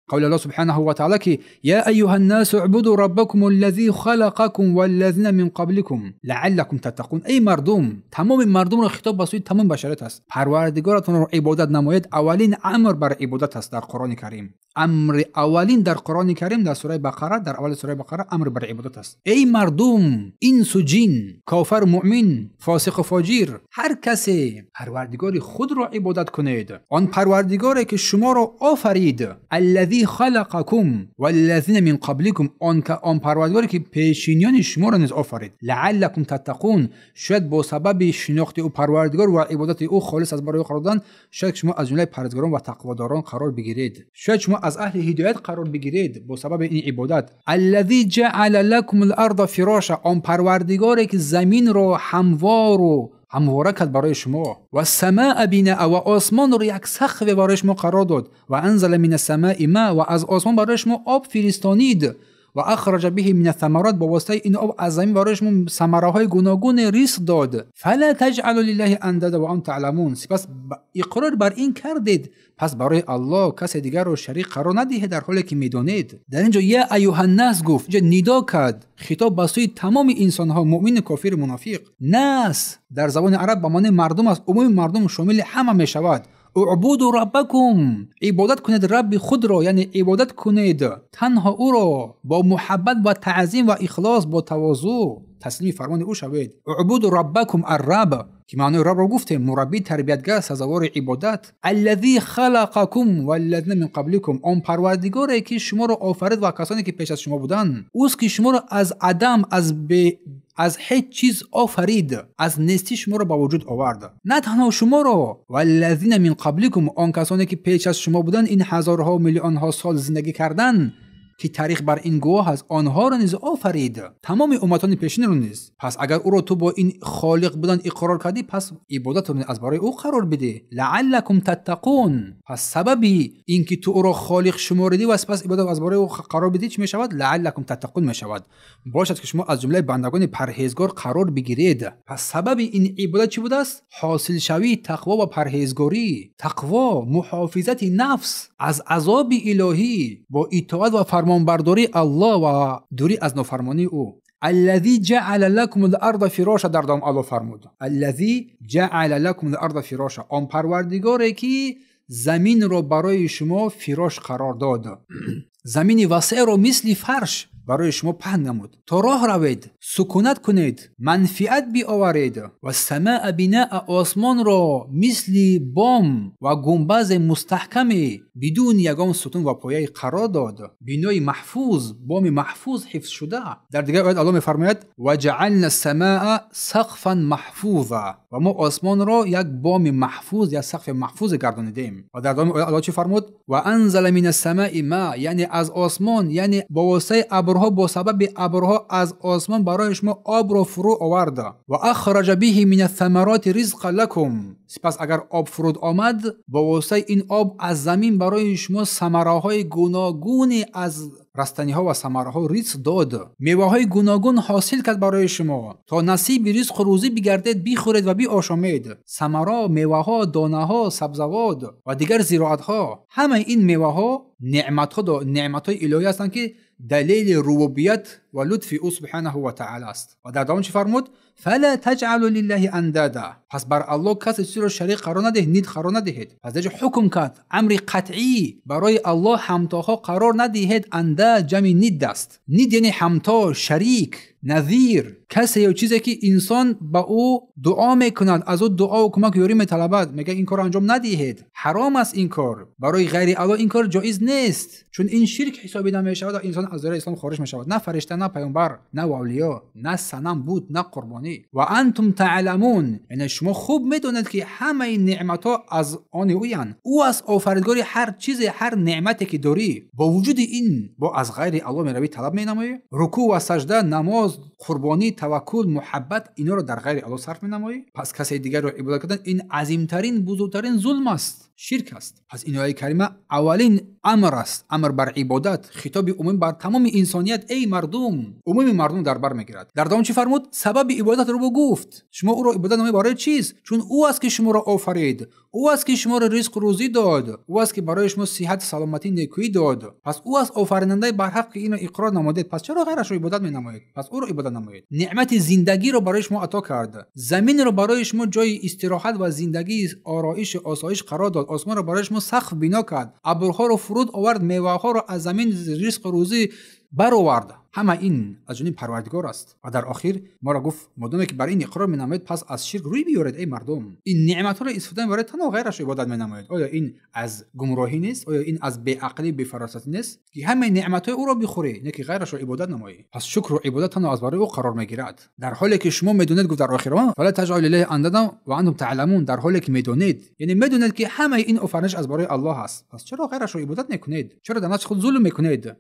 قول الله سبحانه وتعالى که یا ایها الناس اعبدوا ربکم الذی خلقکم والذین من قبلکم لعلکم تتقون. ای مردم، تمام مردم را خطاب به سوی تمام بشریت است. پروردگارتان را عبادت نمایید. اولین امر بر عبادت است در قرآن کریم. امر اولین در قرآن کریم در سوره بقره، در اول سوره بقره امر بر عبادت است. ای مردم، انس و جن، کافر مؤمن، فاسق و فاجر، هر کسی پروردگار خود را عبادت کنید. آن پروردگاری که شما را آفرید، الذی خلقکم والذین من قبلکم، آن که آن پروردگاری که پیشینیان شما را نیز آفرید. لعلکم تتقون، شاید با سبب شناخت او پروردگار و عبادت او خالص از برای قرار دادن، شاید شما از جمله پرهیزگاران و تقواداران قرار بگیرید. شاید شما از اهل هدایت قرار بگیرید با سبب این عبادت. الذی جعل لکم الارض فراشا، آن پروردگاری که زمین را هموار و همواره کرد برای شما، و السماء بناء، و آسمان را یک سقف برای شما قرار داد، و انزل من السماء ماء، و از آسمان برای شما آب فرستانید، و اخرج به من الثمرات، با واسطه این آب از زمین برای شما ثمره های گوناگون رزق داد. فلا تجعلوا لله اندادا و انتم تعلمون. سپس اقرار بر این کردید، پس برای الله کس دیگر رو شریک قرار ندهید در حالی که میدانید. در اینجا یا ایها الناس گفت، اینجا ندا کرد، خطاب به سوی تمام انسان ها، مؤمن، کافر، منافق. ناس در زبان عرب به معنی مردم است، عموم مردم شامل همه می شود. اعبدوا ربکم، عبادت کنید رب خود را، یعنی عبادت کنید تنها او را با محبت و تعظیم و اخلاص، با تواضع تسلیم فرمان او شوید. اعبدوا ربکم، الرب که معنی رب را گفتیم، مربی، تربیتگر، سزاوار عبادت. الذی خلقکم والذین من قبلکم، آن پروردگاری که شما را آفرید و کسانی که پیش از شما بودند، اوست که شما را از عدم، از هیچ چیز آفرید، از نیستی شما را به وجود آورد. نه تنها شما را، والذین من قبلکم، آن کسانی که پیش از شما بودند، این هزارها و میلیون ها سال زندگی کردند که تاریخ بر این گواه است، آنها را نیز آفرید، تمام امتان پیشین را نیز. پس اگر او را تو با این خالق بودن اقرار کردی، پس عبادت را از برای او قرار بده. لعلکم تتقون، پس سببی اینکه تو او را خالق شماردی و سپس عبادت از برای او قرار بدی چی میشود؟ لعلکم تتقون میشود. باشد که شما از جمله بندگان پرهیزگار قرار بگیرید. پس سبب این عبادت چی بوده است؟ حاصل شوی تقوا و پرهیزگاری. تقوا محافظت نفس از عذاب الهی با اطاعت و فرمانبرداری الله و دوری از نافرمانی او. الذی جعل لکم الارض فراشا، در دام الله فرمود الذی جعل لکم الارض فراشا، آن پروردگاری که زمین را برای شما فراش قرار داد، زمین وسیع را مثل فرش برای شما پهن نمود تا راه روید، سکونت کنید، منفعت بیاورید. و السماء بناء، آسمان را مثل بام و گنبز مستحکم بدون یگان ستون و پایه قرار داد، بنای محفوظ، بام محفوظ حفظ شده. در دیگر آیت الله می‌فرماید و جعلنا السماء سقفا محفوظا، و ما آسمان را یک بام محفوظ یا سقف محفوظ گردانیدیم. و در دوم آیت الله چی فرمود؟ و انزل من السماء ماء، یعنی از آسمان، یعنی با واسطه ابرها، با سبب ابرها از آسمان برای شما آب را فرو آورد. و اخرج به من الثمرات رزقا لکم، سپس اگر آب فرود آمد، با واسطه این آب از زمین برای شما ثمره های گوناگون از رستنی ها و ثمره ها رزق داد، میوه های گوناگون حاصل کرد برای شما تا نصیب رزق و روزی بگردید، بخورید و بیاشامید. ثمره، میوه ها، دانه ها، سبزوات و دیگر زراعت ها، همه این میوه ها نعمت های الهی هستند که دلیل ربوبیت و لطف او سبحانه و تعالی است. و در دوام چی فرمود؟ فلا تجعلوا لله اندادا، پس بر الله کسی چیزی را شریک قرار ندهید، ند قرار ندهید. پس در حکم کرد، امر قطعی، برای الله همتاها قرار ندهید. انداد جمع ند است، ند یعنی همتا، شریک، نظیر، کسی یا چیزی که انسان با او دعا میکند، از او دعا و کمک یاری میطلبد، میگه این کار انجام ندهید، حرام است این کار، برای غیر الله این کار جایز نیست، چون این شرک حسابی نمیشود و انسان از دایره اسلام خارج میشود. نه فرشته، نه پیامبر، نه اولیا، نه صنم بود، نه قربانی. و انتم تعلمون، یعنی شما خوب میدونید که همه این نعمت ها از آن اویند، او از آفریدگار هر چیز، هر نعمتی که داری. با وجود این با از غیر الله میروی طلب مینمایی، رکوع و سجده، نماز، قربانی، توکل، محبت، اینا رو در غیر الله صرف مینمایی. پس کسی دیگر رو عبادت کردن این عظیمترین، بزرگترین ظلم است. Ширк аст. Пас ин ояи карима аввалин амр аст, амр бар ибодат, хитоби умум бар тамоми инсоният, эй мардум, умуми мардум дар бар мегирад. Дар давом чӣ фармуд? Сабаби ибодатро бо гуфт. Шумо ӯро ибодат намоед барои чиз? Чун ӯ аст ки шуморо офарид, ӯ аст ки шуморо ризқу рӯзӣ дод, ӯ аст ки барои шумо сиҳат, саломатӣ, некӯӣ дод. Пас ӯ аст офаринандаи барҳақ ки инро иқрор намудед. Пас чаро ғайрашро ибодат менамоед? Пас ӯро ибодат намоед. Неъмати зиндагиро барои шумо ато кард, заминро барои шумо ҷои истироҳат ва зиндагии ороишу осоиш қарор дод, осмонро барои шумо сақф бино кард, абрҳоро фуруд овард, меваҳоро аз замин ризқу рӯзӣ баровард. Ҳама ин аз ҷониби Парвардигор аст. Ва дар охир моро гуфт, модоме ки бар ин иқрор менамоед, пас аз ширк рӯй биёред, эй мардум. Ин неъматҳоро истифода мебаред, танҳо ғайрашро ибодат менамоед. Оё ин аз гумроҳӣ нест? Оё ин аз беақлӣ, бефаросатӣ нест ки ҳамаи неъматҳои ӯро бихӯрӣ, не ки ғайрашро ибодат намоӣ? Пас шукру ибодат танҳо аз барои ӯ қарор мегирад. Дар ҳоле ки шумо медонед, гуфт дар охир, фала таҷъалу лиллаҳи андада ва антум таъламун, дар ҳоле ки медонед, яъне медонед ки ҳамаи ин офариниш аз барои Аллоҳ аст. Пас чаро ғайрашро ибодат мекунед? Чаро дар нафси худ зулм мекунед?